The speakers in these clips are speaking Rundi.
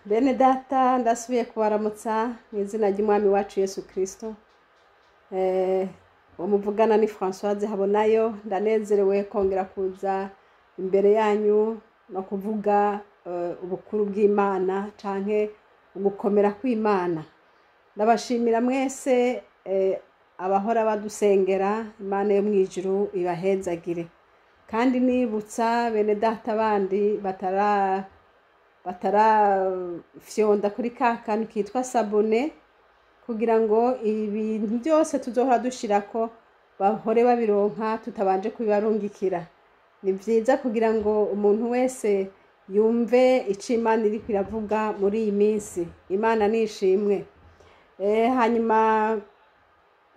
Bene data, ndasubiye kubaramutsa mu izina ry'Umwami wacu Yesu Kristo. Uwo muvugana ni Françoise Habonayo. Ndanezerewe kongera kuza imbere yanyu no kuvuga ubukuru bw'Imana canke ugukomera kw'Imana. Ndabashimira mwese abahora badusengera. Imana yo mw'ijuru ibahezagire. Kandi nibutsa bene data bandi batarafyonda kuri ka kantu kitwa s'abonner, kugira ngo ibintu byose tuzohora dushirako bahore babironka tutabanje kubibarungikira. Ni vyiza kugira ngo umuntu wese yumve ico Imana iriko iravuga muri iyi minsi. Imana nishimwe. Hanyuma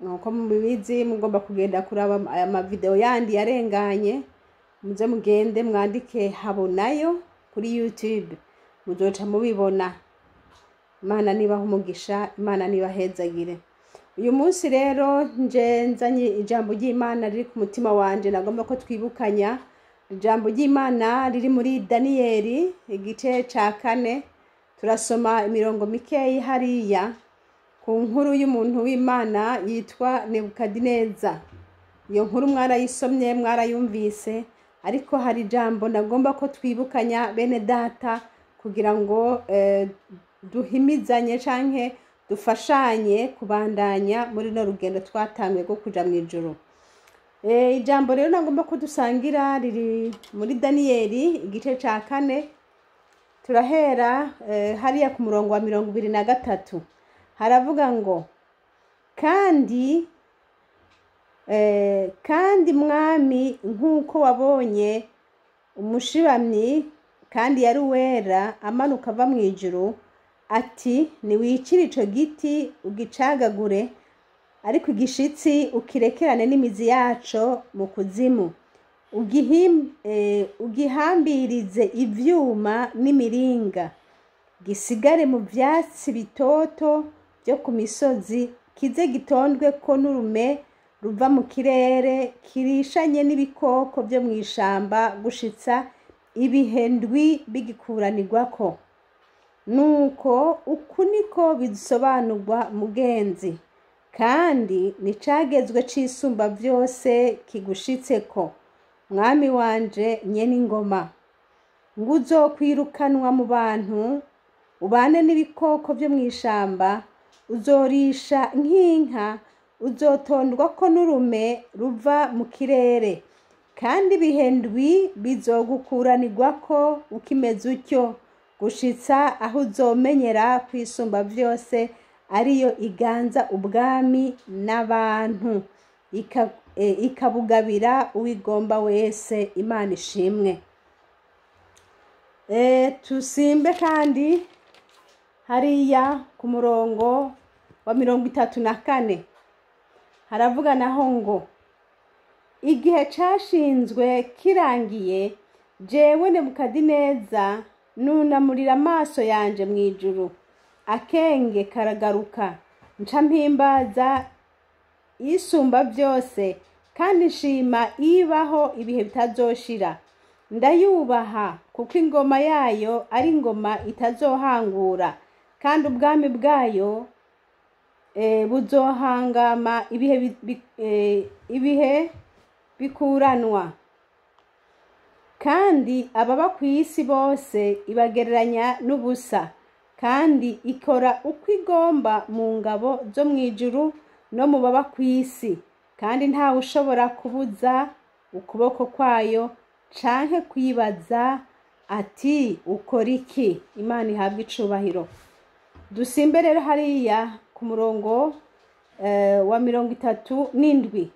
nkuko mubizi, mugomba kugenda kuraba aya mavideo yandi yarenganye, muze mugende mwandike Habonayo kuri YouTube, muzoca mubibona. Imana nibaha umugisha, Imana nibahezagire. Uyu munsi rero nje nzanye ijambo ry'Imana riri ku mutima wanje, nagomba ko twibukanya. Ijambo ry'Imana riri muri Daniyeli igice ca 4. Turasoma imirongo mikeyi hariya ku nkuru y'umuntu w'Imana yitwa Nebukadineza. Iyo nkuru mwarayisomye, mwarayumvise, ariko hari ijambo nagomba ko twibukanya, bene data, kugira ngo duhimizanye canke dufashanye kubandanya muri no rugendo twatanguye rwo kuja mw'ijuru. Ijambo rero nagomba ko dusangira riri muri Daniyeli igice ca 4. Turahera hariya ku murongo wa 23. Haravuga ngo: Kandi mwami, nk'uko wabonye umushibamyi kandi yari uwera amanuka ava mu ijuru, ati: 'Niwicire ico giti ugicagagure, ariko igishitsi ukirekerane n'imizi yaco mu kuzimu, ugihambirize ivyuma n'imiringa, gisigare mu vyatsi bitoto byo ku misozi, kize gitondwe ko n'urume ruva mu kirere, kirishanye n'ibikoko byo mu ishamba, gushitsa ibihe ndwi bigikuranirwako.' Nuko uku niko bisobanurwa, mugenzi, kandi nicagezwe c'Isumba byose kigushitseko, mwami wanje nyene ingoma, ngo uzokwirukanwa mu bantu, ubane n'ibikoko byo mu ishamba, uzorisha nk'inka, uzotondwa ko n'urume ruva mu kirere, kandi ibihe ndwi bizogukuranirwako ukimeze utyo, gushitsa aho uzomenyera kwisumba byose ariyo iganza ubwami n'abantu, ikabugabira uwigomba wese. Imana ishimwe. Tusimbe kandi hariya ku murongo wa 34. Haravuga naho ngo: "Igihe cashinzwe kirangiye, jewe Nebukadineza nunamurira amaso yanje mu ijuru, akenge karagaruka, nca mpimbaza Isumba byose, kandi nshima ibaho ibihe bitazoshira. Ndayubaha, kuko ingoma yayo ari ingoma itazohangura, kandi ubwami bwayo buzohangama ibihe bikuranwa. Kandi ababa ku isi bose ibagereranya n'ubusa, kandi ikora uko igomba mu ngabo zo mu ijuru no mu baba ku isi, kandi ntawe ushobora kubuza ukuboko kwayo canke kwibaza ati: 'Ukora iki?' Imana ihabwa icubahiro." Dusimbe rero hariya ku murongo wa 37.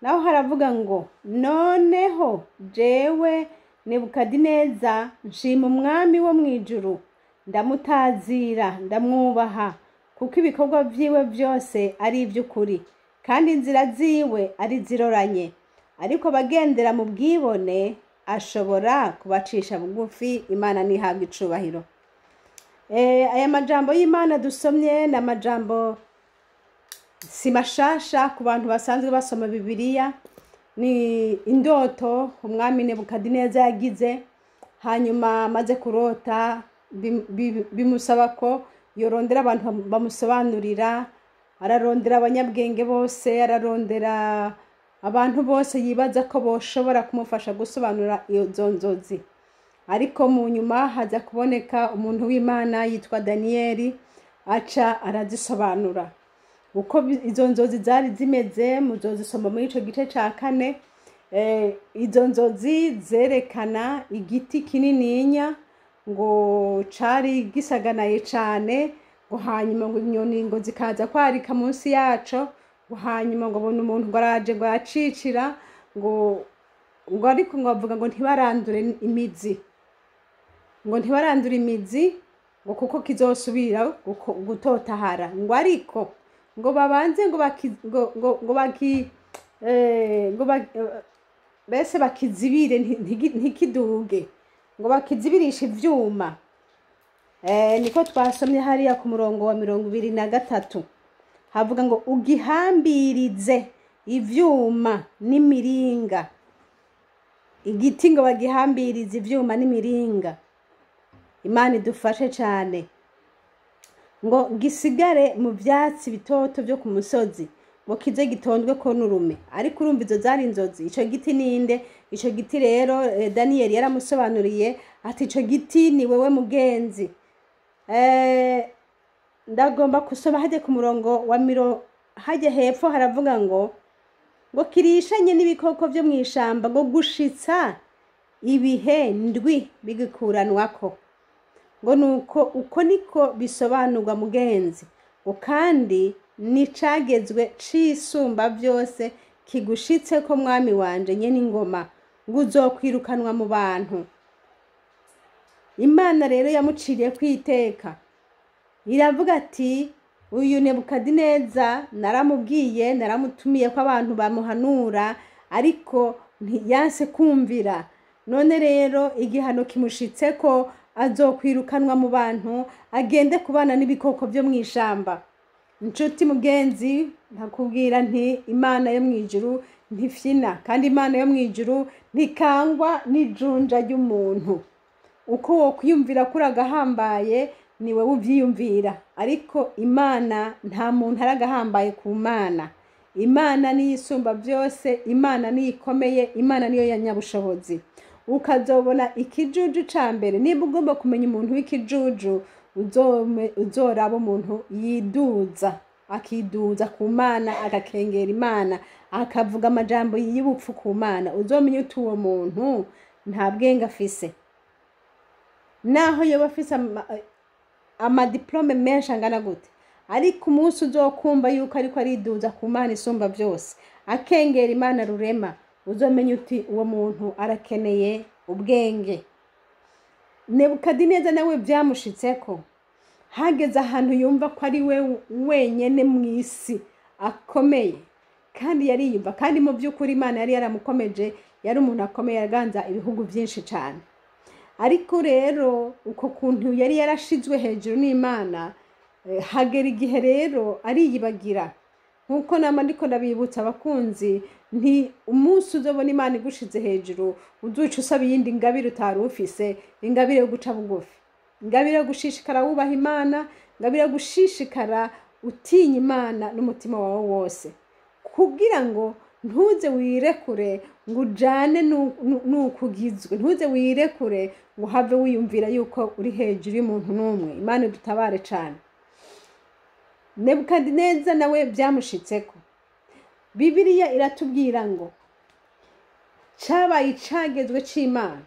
Naho haravuga ngo: "Noneho jewe Nebukadineza nshima Umwami wo mu ijuru, ndamutazira, ndamwubaha, kuko ibikorwa vyiwe byose ari ivy'ukuri, kandi inzira ziwe ari ziroranye, ariko abagendera mu bwibone ashobora kubacisha bugufi. Imana ntihabwa icubahiro." Aya majambo y'Imana dusomye ni amajambo si mashasha ku bantu basanzwe basoma Bibiliya. Ni indoto umwami Nebukadineza yagize. Hanyuma amaze kurota bimusaba ko yorondera abantu bamusobanurira, ararondera abanyabwenge bose, ararondera abantu bose yibaza ko boshobora kumufasha gusobanura izo nzozi. Ariko mu nyuma haza kuboneka umuntu w'Imana yitwa Daniyeli, aca arazisobanura uko izo nzozi zari zimeze. Muzozisoma muri ico gice ca 4. Izo nzozi zerekana igiti kinininya ngo cari gisaganaye cane, ngo hanyuma ngo inyoni ngo zikaza kwarika munsi yaco, ngo hanyuma ngo abona umuntu ngo araje ngo aracicira, ngo ariko ngo bavuga ngo ntibarandure imizi, ngo ntibarandure imizi ngo kuko kizosubira gutotahara, ngo ariko ngo babanze ngo ngo baki ngo bese bakizibire ntikiduge, ngo bakizibirishe ivyuma. Niko twasomye hariya ku murongo wa 23, havuga ngo ugihambirize ivyuma n'imiringa. Igiti ngo bagihambirize ivyuma n'imiringa. Imana idufashe cane. Ngo gisigare mu vyatsi bitoto vyo ku musozi, ngo kize gitondwe ko n'urume. Ariko urumva izo zari inzozi. Ico giti ninde? Ico giti rero Daniyeli yaramusobanuriye ati ico giti ni wewe mugenzi. Ndagomba kusoma hajye ku murongo wa hajye hepfo haravuga ngo kirishanye n'ibikoko vyo mw'ishamba, ngo gushitsa ibihe ndwi bigikuranwako. Ngo nuko uko niko bisobanurwa mugenzi, ngo kandi nicagezwe cisumba vyose kigushitse ko mwami wanje nyene ingoma, ngo uzokwirukanwa mu bantu. Imana rero yamuciriye kwiteka, iravuga ati uyu Nebukadineza naramubwiye, naramutumiye ko abantu bamuhanura, ariko ntiyanse kumvira. None rero igihano kimushitse ko azokwirukanwa mu bantu, agende kubana n'ibikoko vyo mw'ishamba. Nshuti mugenzi, ntakubwira nti Imana yo mw'ijuru ntifyina, kandi Imana yo mw'ijuru ntikangwa n'ijunja ry'umuntu. Uko wokwiyumvira kuri agahambaye ni wewe uvyiyumvira, ariko Imana nta muntu aragahambaye ku Mana. Imana niyo isumba byose, Imana niyo ikomeye, Imana niyo yanyabushobozi. Ukazobona ikijuju ca mbere. Niba ugomba kumenya umuntu w'ikijuju, uzoraba umuntu yiduza, akiduza ku Mana, agakengera Imana, akavuga amajambo y'ubupfu ku Mana. Uzomenye uti uwo muntu nta bwenge afise, naho yoba afise amadiplome menshi angana gute. Ariko umunsi uzokumva yuko ariko ariduza ku Mana isumba byose, akengera Imana rurema, uzomenya uti uwo muntu arakeneye ubwenge. Nebukadineza nawe vyamushitseko, hageze ahantu yumva ko ari we wenyene mw'isi akomeye, kandi yariyumva, kandi mu by'ukuri Imana yari yaramukomeje, yari umuntu akomeye, yaganza ibihugu byinshi cane. Ariko rero uko kuntu yari yarashizwe hejuru n'Imana, hagera igihe rero ariyibagira. Nkuko nama ndiko ndabibutsa abakunzi, nti umunsi uzobona Imana igushize hejuru, uzuca usaba iyindi ngabire utari ufise, ingabire yo guca bugufi, ingabire yo gushishikara wubaha Imana, ingabire yo gushishikara utinya Imana n'umutima wawe wose, kugira ngo ntuze wirekure ngo ujane n'ukugizwe, ntuze wirekure ngo have wiyumvira yuko uri hejuru y'umuntu n'umwe. Imana idutabare cane. Nebukadineza nawe vyamushitseko. Bibiliya iratubwira ngo cabaye icagezwe c'Imana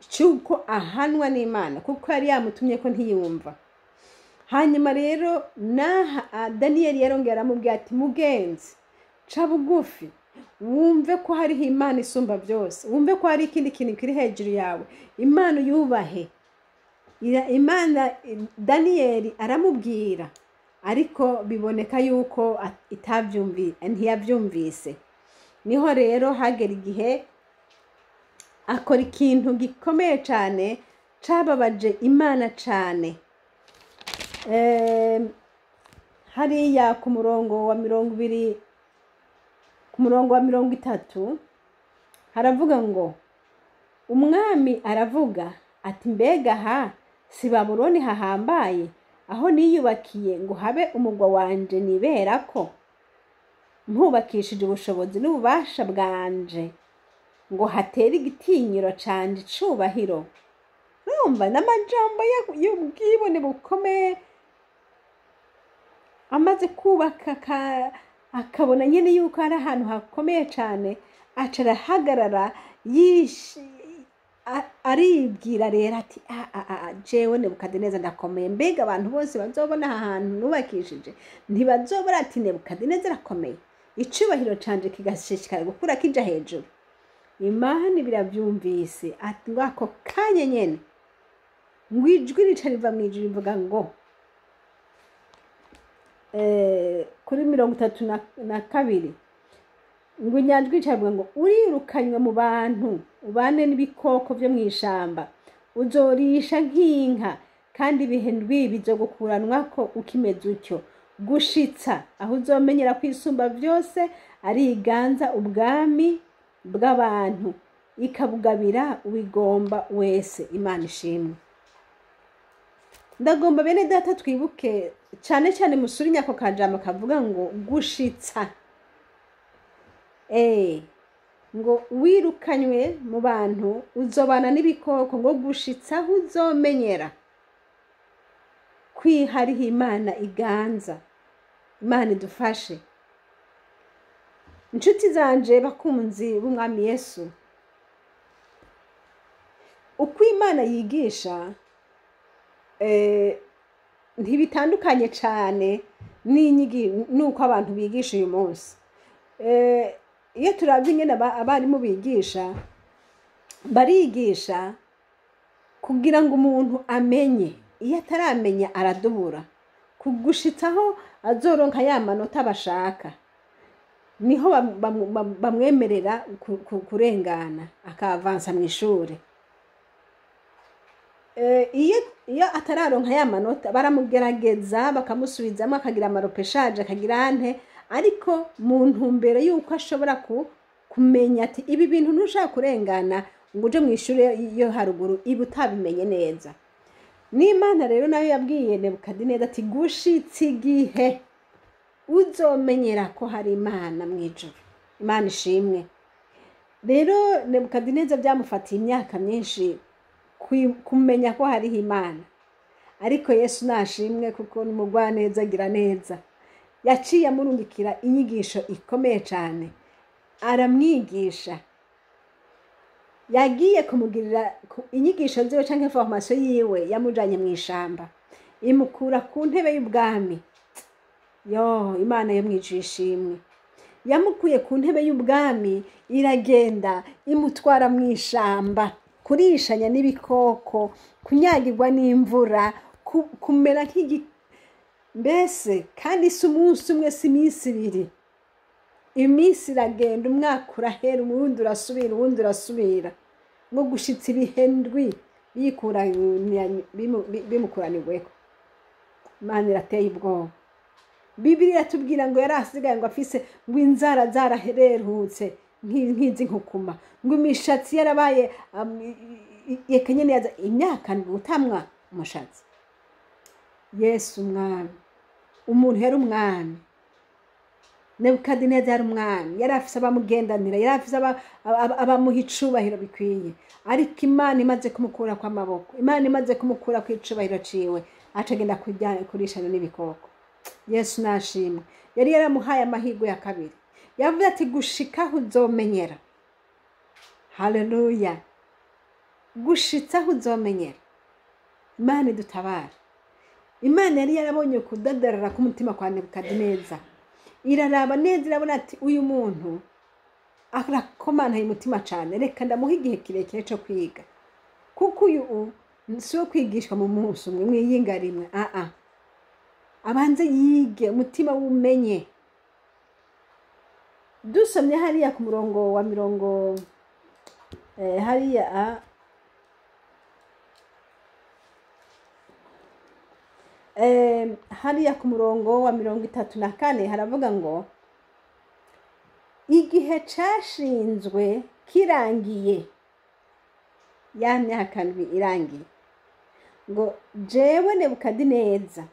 c'uko ahanwa n'Imana, kuko yari yamutumye ko ntiyumva. Hanyuma rero naha Daniyeli yarongera aramubwira ati mugenzi, ca bugufi, wumve ko hariho Imana isumba byose, wumve ko hari ikindi kintu kiri hejuru yawe, Imana uyubahe. Imana Daniyeli aramubwira, ariko biboneka yuko ntiyavyumvise. Niho rero hagera igihe akora ikintu gikomeye cane cababaje Imana cane. Hariya ku murongo wa 20, ku murongo wa 30 haravuga ngo umwami aravuga ati mbega ha Si Babuloni hahambaye, aho niyubakiye ngo habe umugwa wanje niberako, mpubakishije ubushobozi n'ububasha bwanje, ngo hatere igitinyiro canje icubahiro. Urumva n'amajambo y'ubwibone bukomeye. Amaze kubaka akabona nyine yuko ari ahantu hakomeye cyane, aca arahagarara, aribwira rero ati: "Ah, ah, ah, jewe Nebukadineza ndakomeye. Mbega abantu bose bazobona aha hantu nubakishije ntibazobora ati Nebukadineza arakomeye?" Icubahiro canje kigashishikara gukura kija hejuru. Imana birabyumvise, ati ngo ako kanya nyene ngo ijwi rica riva mu ijuru rivuga ngo, kuri 32, ngo inyandwi ica rivuga ngo: "Urirukanywe mu bantu, ubane n'ibikoko byo mu ishamba, uzorisha nk'inka, kandi ibihe ndwi bizogukuranwako ukimeze utyo, gushitsa aho uzomenyera ko Isumba byose ari iganza ubwami bw'abantu, ikabugabira uwigomba wese." Imana ishimwe. Ndagomba, bene data, twibuke cyane cyane musuri nyako kajambo kavuga ngo gushitsa, ngo wirukanywe mu bantu, uzobana n'ibikoko, ngo gushitsa aho uzomenyera kwihariho Imana iganza. Imana idufashe. Inshuti zanje, bakunzi b'Umwami Yesu, uko Imana yigisha ntibitandukanye cyane n'uko abantu bigisha uyu munsi. Iyo turabye ingene abarimu bigisha, barigisha kugira ngo umuntu amenye. Iyo ataramenya aradubura kugushitsaho azoronka ya manota bashaka, niho bamwemerera kurengana akavansa mu ishuri. Iyo atararonka ya manota, baramugerageza bakamusubizamo, akagira ama repêchage, akagira ante, ariko mu ntumbero y'uko ashobora kumenya ati ibi bintu ntushaka kurengana ngo uje mu ishuri yo haruguru iba utabimenye neza. N'Imana rero nayo yabwiye Nebukadineza ati gushitsa igihe uzomenyera ko hari Imana mu ijuru. Imana ishimwe. Rero Nebukadineza byamufatiye imyaka myinshi kumenya ko hariho Imana, ariko Yesu nashimwe, kuko ni umugwaneza, agira neza. Yaciye amurungikira inyigisho ikomeye cyane, aramwigisha. Yagiye kumugirira inyigisho ziwe cyangwa formation yiwe, yamujanye mu ishamba, imukura ku ntebe y'ubwami. Yo, Imana yo mwijuru ishimwe. Yamukuye ku ntebe y'ubwami, iragenda imutwara mu ishamba, kurishanya n'ibikoko, kunyagirwa n'imvura, kumera nk'igi mbese. Kandi si umunsi umwe, si iminsi ibiri, iminsi iragenda, umwaka urahera, uwundi urasubira, uwundi urasubira, ngo gushitsa ibihe ndwi bimukuranirweko. Imana irateye ubwoba. Bibiri iratubwira ngo yari asigaye ngo afise ngo inzara zarahererutse nk'izi nkukuma, ngo imishatsi yarabaye yeka nyene yaza imyaka ndwi utamwa umushatsi. Yesu umwami, umuntu yari umwami, Nebukadineza yari umwami, yari afise abamugendanira, yari afise abamuha icubahiro bikwiye. Ariko Imana imaze kumukura kw'amaboko, Imana imaze kumukura kw'icubahiro ciwe, aca agenda kurishana n'ibikoko. Yesu nashimwe. Yari yaramuhaye amahirwe ya kabiri. Yavuze ati gushika aho uzomenyera. Haleluya! Gushitsa aho uzomenyera. Imana idutabara. Imana yari yarabonye kudadarara k'umutima kwa Nebukadineza, iraraba neza, irabona ati uyu muntu arakomantaye umutima cyane, reka ndamuha igihe kirekire cyo kwiga, kuko uyu si uwo kwigishwa mu munsi umwe, mwiyinga rimwe. Aa, abanze yige, umutima wumenye. Dusomye hariya ku murongo wa mirongo hariya hariya ku murongo wa 34 haravuga ngo igihe cashinzwe kirangiye, ya myaka ndwi irangiye, Ngo jewe Nebukadineza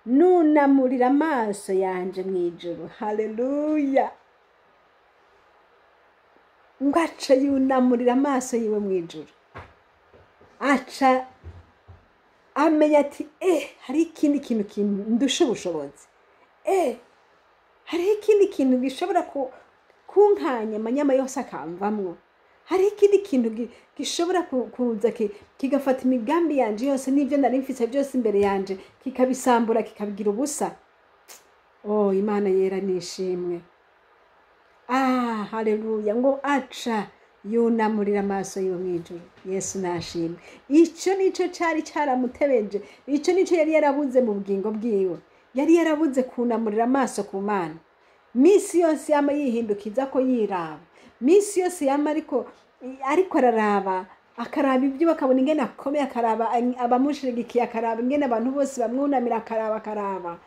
nunamurira amaso yanje mu ijuru. Haleluya! Ngo aca yunamurira amaso yiwe mu ijuru, aca amenya ati hari ikindi kintu kindusha ubushobozi, hariho ikindi kintu gishobora kunkanya amanyama yose akamvamwo, hariho ikindi kintu gishobora kuza kigafata imigambi yanje yose n'ibyo nari mfise byose imbere yanje, kikabisambura, kikabigira ubusa. Oh, Imana yera nishimwe. Haleluya! Ngo aca yunamurira amaso yiwe mu ijuru. Yesu nashimwe. Ico nico cari caramutebeje, ico nico yari yarabuze mu bugingo bwiwe. Yari yarabuze kunamurira amaso ku Mana. Misi yose yama yihindukiza ko yiraba, misi yose yama ariko araraba, akaraba ibyo, akabona ingene akomeye, akaraba abamushigikiye, akaraba ingene abantu bose bamwunamira, akaraba.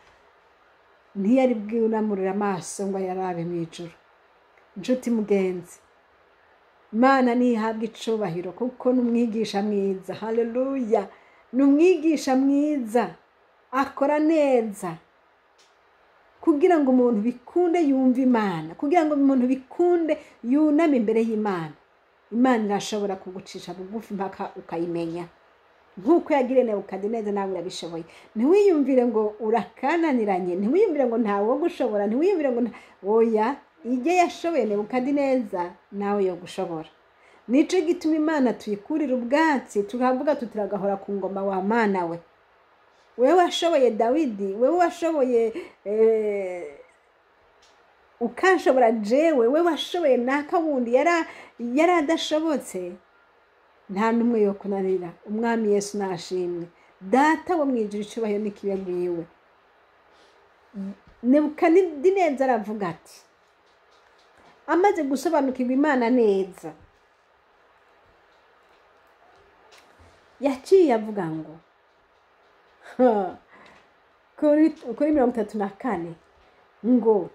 Ntiyari bwunamurira amaso ngo ayarabe mu ijuru. Nshuti mugenzi, Imana ntihabwa icubahiro kuko ni umwigisha mwiza. Haleluya! Ni umwigisha mwiza, akora neza kugira ngo umuntu bikunde yumve Imana, kugira ngo umuntu bikunde yuname imbere y'Imana. Imana irashobora kugucisha bugufi mpaka ukayimenya, nk'uko yagiriye Nebukadineza. Nawe urabishoboye. Ntiwiyumvire ngo urakananiranye, ntiwiyumvire ngo ntawe wo gushobora, ntiwiyumvire ngo oya, ibyo yashoboye Nebukadineza nawe yo gushobora. Nico gituma Imana tuyikurira ubwatsi, tukavuga tutiragahora ku ngoma wa Mana we. Wewe washoboye Dawidi, wewe washoboye ukanshobora jewe, wewe washoboye naka wundi yari adashobotse, nta n'umwe yo kunanira. Umwami Yesu nashimwe. Data wo mu ijuru, icubahiro n'ikibe gwiwe. Nebukadineza aravuga ati, amaze gusobanukirwa Imana neza, yaciye avuga ngo kuri 34 ngo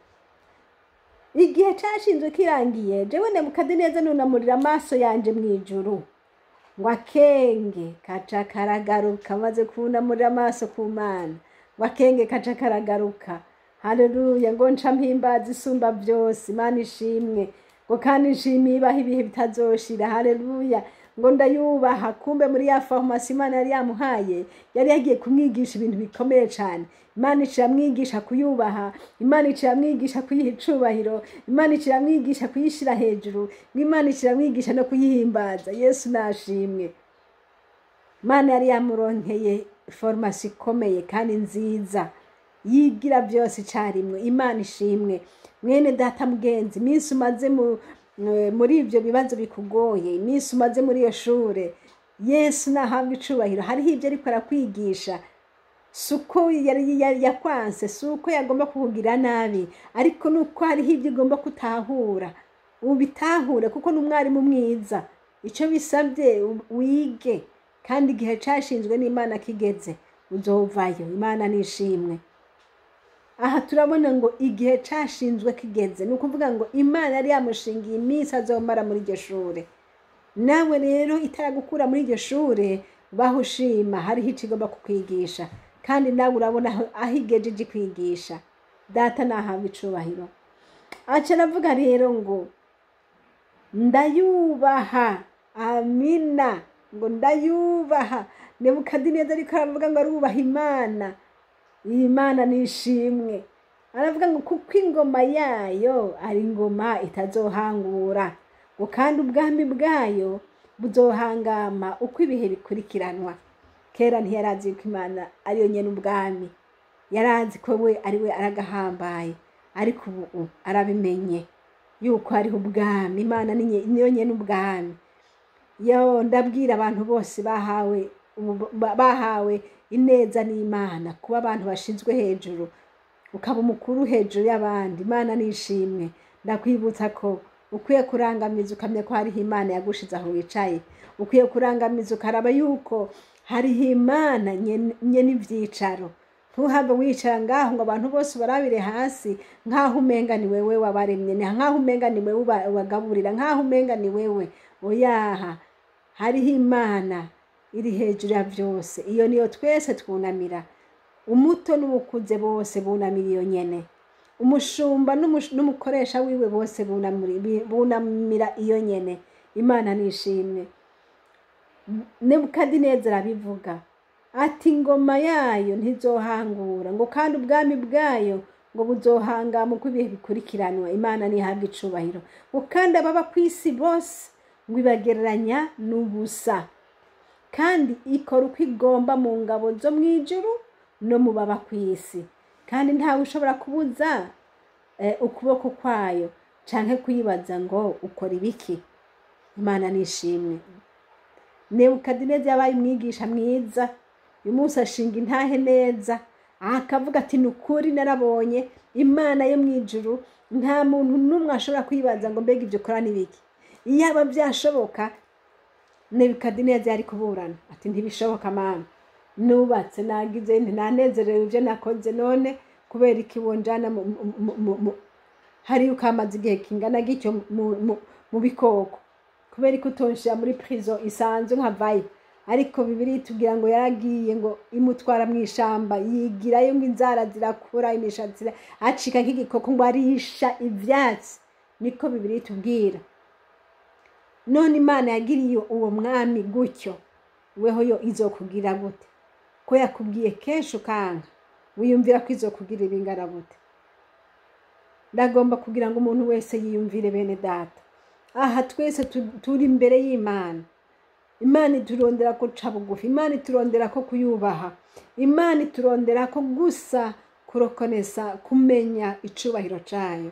igihe cashinzwe kirangiye, jewe Nebukadineza nunamurira amaso yanje mu ijuru, ngo akenge kaca karagaruka. Maze kunamurira amaso ku Mana, ngo akenge kaca karagaruka. Haleluya! Ngo nca mpimbaza isumba byose, Imana ishimwe. Ngo kandi nshimiye ibaha ibihe bitazoshira. Haleluya! Ngo ndayubaha. Kumbe muri ya farumasi Imana yari yamuhaye, yari yagiye kumwigisha ibintu bikomeye cyane. Imana iramwigisha kuyubaha, Imana iramwigisha kuyiha icubahiro, Imana iramwigisha kuyishira hejuru, Imana iramwigisha no kuyihimbaza. Yesu nashimwe. Imana yari yamuronkeye farumasi ikomeye kandi nziza, yigira byose icarimwe. Imana ishimwe. Mwene data mugenzi, iminsi umaze muri ibyo bibazo bikugoye, iminsi umaze muri iyo shure, Yesu nahabwa icubahiro. Hariho ibyo ariko arakwigisha. Si uko yari yakwanse, si uko yagomba kukugira nabi, ariko nuko hariho ibyo ugomba kutahura. Ubitahure kuko ni umwarimu mwiza. Icyo bisabye wige, kandi igihe cashinzwe n'Imana kigeze uzovayo. Imana nishimwe. Aha turabona ngo igihe cashinzwe kigeze, ni ukuvuga ngo Imana yari yamushingiye iminsi azomara muri iryo shure. Nawe rero itaragukura muri iryo shure, baho ushima, hariho ico igomba kukwigisha, kandi nawe urabona aho igejeje kwigisha. Data nahabwa icubahiro. Aca aravuga rero ngo ndayubaha. Amina. Ngo ndayubaha. Nebukadineza ariko aravuga ngo arubaha Imana. Iyi Mana nishimwe. Aravuga ngo kuko ingoma yayo ari ingoma itazohangura, ngo kandi ubwami bwayo buzohangama uko ibihe bikurikiranwa. Kera ntiyarazi ko Imana ariyo nyene ubwami, yarazi ko we ari we aragahambaye, ariko ubu arabimenye yuko hariho ubwami. Imana niyo nyene ubwami. Yo ndabwira abantu bose bahawe ineza n'Imana, kuba abantu bashinzwe hejuru, ukaba umukuru hejuru y'abandi. Imana nishimwe. Ndakwibutsa ko ukwiye kurangamiza ukamenya ko hariho Imana yagushize aho wicaye. Ukwiye kurangamiza ukaraba yuko hariho Imana nyene ivyicaro. Ntuhave wicara ngaho ngo abantu bose barabire hasi, nkaho umenga ni wewe wabaremye, nkaho umenga ni wewe ubagaburira, nkaho umenga ni wewe. Oyaha, hariho Imana. Iri hejuru ya byose. Iyo niyo twese twunamira. Umuto n'uwukuze bose bunamira iyo nyene. Umushumba n'umukoresha wiwe bose bunamira iyo nyene. Imana nishimwe. Nebukadinezari arabivuga ati: "Ingoma yayo ntizohangura," ngo kandi ubwami bwayo ngo buzohangama uko ibihe bikurikiranwa. Imana ntihabwe icubahiro. Ngo kandi ababa ku isi bose ngo ibagereranya n'ubusa, kandi ikora uko igomba mu ngabo zo mu ijuru no mu baba ku isi, kandi ntawe ushobora kubuza ukuboko kwayo canke kuyibaza ngo: "Ukora ibiki?" Imana nishimwe. Nebukadineza yabaye umwigisha mwiza. Uyu munsi ashinga intahe neza, akavuga ati: "Ni ukuri narabonye Imana yo mu ijuru, nta muntu n'umwe ashobora kwibaza ngo: 'Mbega ibyo ukora ni biki?'" Iyaba byashoboka, Nebukadineza yari kuburana ati: "Ntibishoboka mama, nubatse, nagize nti, nanezerewe ibyo nakoze, none kubera iki wonjana hariya ukamaze igihe kingana gityo mu bikoko? Kubera ko utonshira muri prison isanzwe nkavayo?" Ariko Bibiliya itubwira ngo yaragiye, ngo imutwara mu ishamba, yigirayo, ngo inzara zirakura, imishatsi acika nk'igikoko, ngo arisha ivyatsi. Niko Bibiliya itubwira. None Imana yagiriye uwo mwami gutyo, weho yo izokugira gute, ko yakubwiye kenshi ukanka? Wiyumvira ko izokugira ibingana gute? Ndagomba kugira ngo umuntu wese yiyumvire, bene data. Aha twese turi imbere y'Imana. Imana iturondera ko ca bugufi, Imana iturondera ko kuyubaha, Imana iturondera ko gusa kurokonesa, kumenya icubahiro cayo.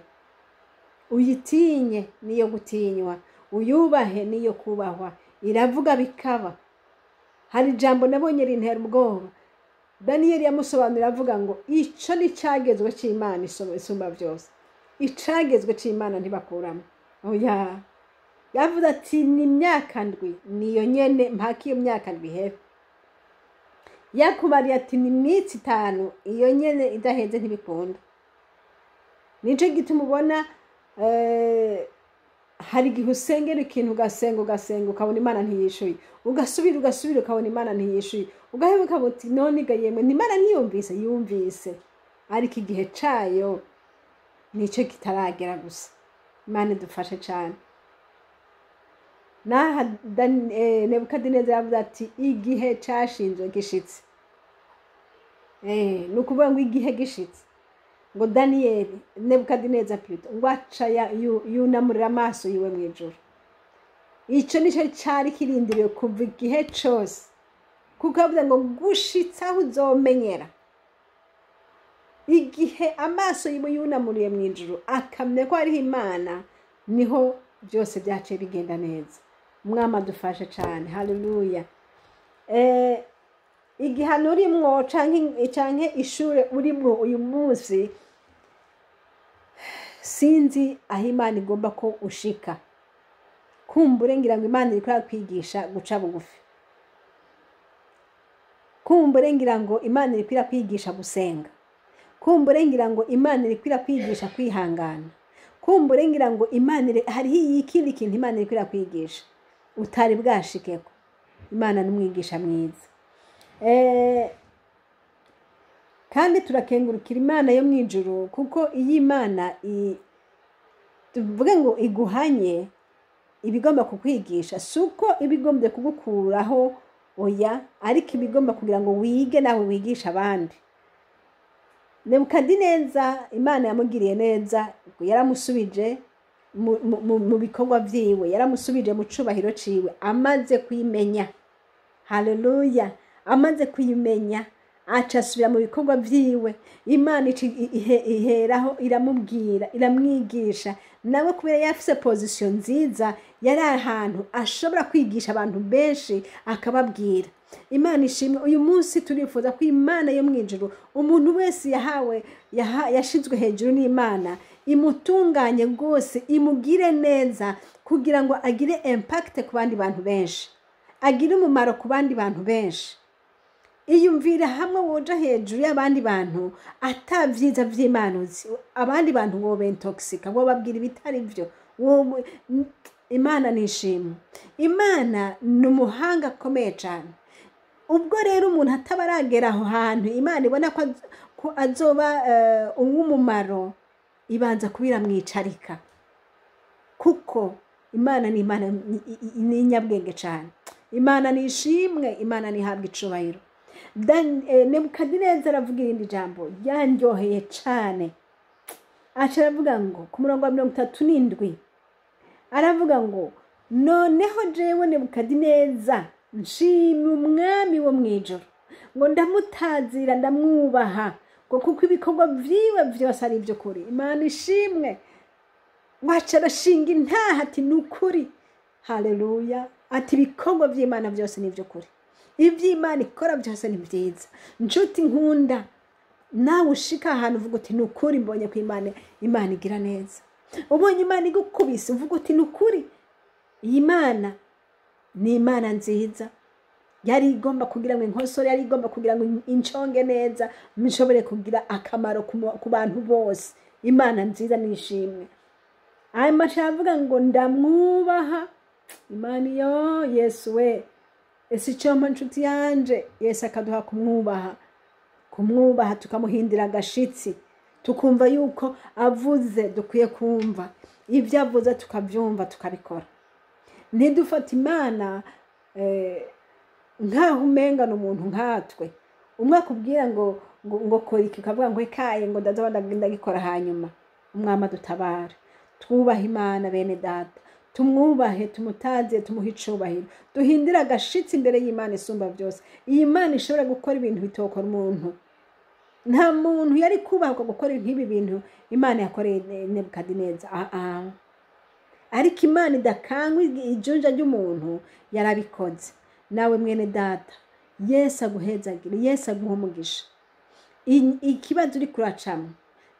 Uyitinye, niyo gutinywa; uyubahe, niyo kubahwa. Iravuga bikaba. Hari ijambo nabonye rintera ubwoba. Daniyeli yamusobanurira avuga ngo ico ni icagezwe c'Imana isumba byose. Icagezwe c'Imana ntibakuramo, oya. Yavuze ati: "Ni imyaka 7, niyo nyene mpaka iyo myaka 7 ihera." Yakubariye ati: "Ni iminsi 5," iyo nyene idaheze ntibikunda. Nico gituma ubona hari igihe usengera ikintu, ugasenga, ugasenga, ukabona Imana ntiyishuye, ugasubira, ugasubira, ukabona Imana ntiyishuye, ugaheba, ukavuga uti: "None ga yemwe, ni Imana ntiyumvise?" Yumvise, ariko igihe cayo nicyo kitaragera gusa. Imana idufashe cane. Naha Nebukadineza yavuze ati: "Igihe cashinzwe gishitse." Ni ukuvuga ngo igihe gishitse, ngo Daniyeli, Nebukadineza plutôt, ngo aca yunamurira amaso yiwe mu ijuru. Ico nico cari kirindiriwe kuva igihe cose, kuko yavuze ngo gushitsa aho uzomenyera. Igihe amaso yiwe yunamuriye mu ijuru, akamenya ko hariho Imana, niho byose byaciye bigenda neza. Umwami adufashe cane. Haleluya. Igihano urimwo canke ishure urimwo uyu munsi, sinzi aho Imana igomba ko ushika. Kumbure ngira ngo Imana iriko irakwigisha guca bugufi. Kumbure ngira ngo Imana iriko irakwigisha gusenga. Kumbure ngira ngo Imana iriko irakwigisha kwihangana. Kumbure ngira ngo Imana hariho ikindi kintu Imana iriko irakwigisha utari bwashikeko. Imana ni umwigisha mwiza. Kandi turakengurukira Imana yo mu ijuru, kuko iyo Imana tuvuge ngo iguhanye, ibigomba kukwigisha. Si uko iba igombye kugukuraho, oya, ariko iba igomba kugira ngo wige, nawe wigishe abandi. Nebukadineza, Imana yamugiriye neza, yaramusubije mu bikorwa vyiwe, yaramusubije mu cubahiro ciwe amaze kuyimenya. Haleluya. Amaze kuyimenya, aca asubira mu bikorwa vyiwe. Imana ica iheraho iramubwira, iramwigisha. Nawe kubera yafise position nziza, yari ahantu ashobora kwigisha abantu benshi, akababwira. Imana ishimwe. Uyu munsi turifuza ko Imana yo mu ijuru, umuntu wese yahawe yashizwe hejuru n'Imana, imutunganye rwose, imugire neza, kugira ngo agire impact ku bandi bantu benshi, agire umumaro ku bandi bantu benshi. Iyumvire hamwe woja hejuru y'abandi bantu ata vyiza vy'Imana uzi. Abandi bantu wobentoxika, wobabwira ibitari vyo. Imana nishimwe. Imana ni umuhanga akomeye cane. Ubwo rero umuntu ataba aragera aho hantu Imana ibona ko azoba uw'umumaro, ibanza kubiramwicarika, kuko Imana ni Imana ni inyabwenge cyane. Imana ni ishimwe, Imana ntihabwe icubahiro. Nebukadineza aravuga irindi jambo ryanryoheye cyane. Aca aravuga ngo ku murongo wa 37 aravuga ngo noneho jewe Nebukadineza nshima umwami wo mu ijoro, ngo ndamutazira ndamwubaha, ngo kuko ibikorwa vyiwe vyose ari ivy'ukuri. Imana ishimwe. Waca arashinga intaha ati ni ukuri, haleluya, ati ibikorwa vy'Imana vyose ni ivy'ukuri, ivy'Imana ikora byose ni vyiza. Nshuti nkunda, nawe ushika ahantu uvuga uti ni ukuri, mbonye ko Imana igira neza. Ubonye Imana igukubise uvuga uti ni ukuri, iyi Mana ni Imana nziza, yari igomba kugira ngo inkosore, yari igomba kugira ngo inconge neza, nshobore kugira akamaro ku bantu bose. Imana nziza nishimwe. Aya avuga ngo ndamwubaha Imana iyo Yesu we. Ese icyo mpa nshuti yanje, Yesu akaduha kumwubaha, kumwubaha tukamuhindira agashitsi, tukumva yuko avuze dukwiye kumva ibyo avuze, tukabyumva tukabikora. Ntidufate Imana nkaho umenga ni umuntu nkatwe, umwe akubwira ngo ngo kora iki, ukavuga ngo ekaye, ngo ndaza ndagikora hanyuma. Umwami adutabara. Twubahe Imana bene data, tumwubahe, tumutaze, tumuhe icubahiro, duhindire agashitsi imbere y'Imana isumba byose. Iyi Mana ishobora gukora ibintu bitokora umuntu. Nta muntu yari kubahwa gukora nk'ibi bintu Imana yakoreye Nebukadineza. Ariko Imana idakangwa ijunja ry'umuntu yarabikoze. Nawe mwene data, Yesu aguhezagire, Yesu aguhe umugisha. Ikibazo uri kuracamo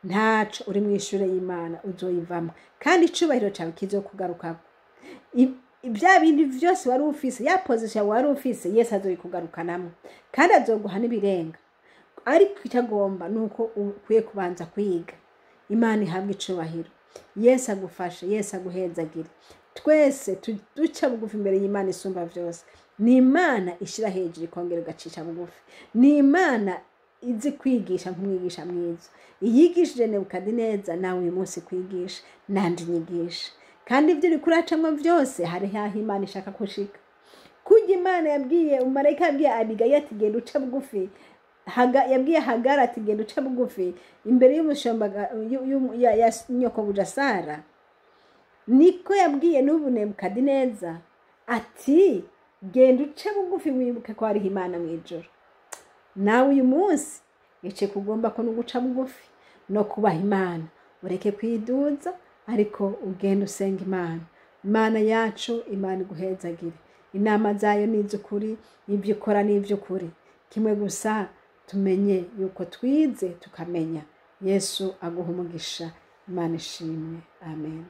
ntaco, uri mu ishure y'Imana, uzoyivamo kandi icubahiro cawe kizokugarukako. Bya bindi vyose wari ufise, ya position wari ufise, Yesu azoyikugarukanamo kandi azoguha n'ibirenga. Ariko icyo agomba ni uko ukwiye kubanza kwiga. Imana ihabwe icubahiro. Yesu agufashe, Yesu aguhezagire. Twese duca bugufi imbere y'Imana isumba vyose. Ni Imana ishira hejuru ikongera igacisha bugufi. Ni Imana izi kwigisha nk'umwigisha mwiza. Iyigishije Nebukadineza, nawe uyu munsi kwigisha, nanje nyigisha. Kandi ibyo uri kuracamwo byose hari haho Imana ishaka kushika. Kurya Imana yabwiye umumarayika, yabwiye Abigayili ati genda uce bugufi, yabwiye Hagara ati genda uce bugufi imbere y'umushumba ya nyokobuja Sara, niko yabwiye n'ubu Nebukadineza ati genda uce bugufi wibuke ko hariho Imana mu ijuru. Nawe uyu munsi ice kugomba ko nuguca bugufi no kubaha Imana, ureke kwiduza, ariko ugenda usenga Imana. Imana yacu, Imana iguhezagire. Inama zayo ni iz'ukuri, ibyo ikora ni iby'ukuri. Kimwe gusa tumenye yuko twize tukamenya. Yesu aguha umugisha. Imana ishimwe. Amen.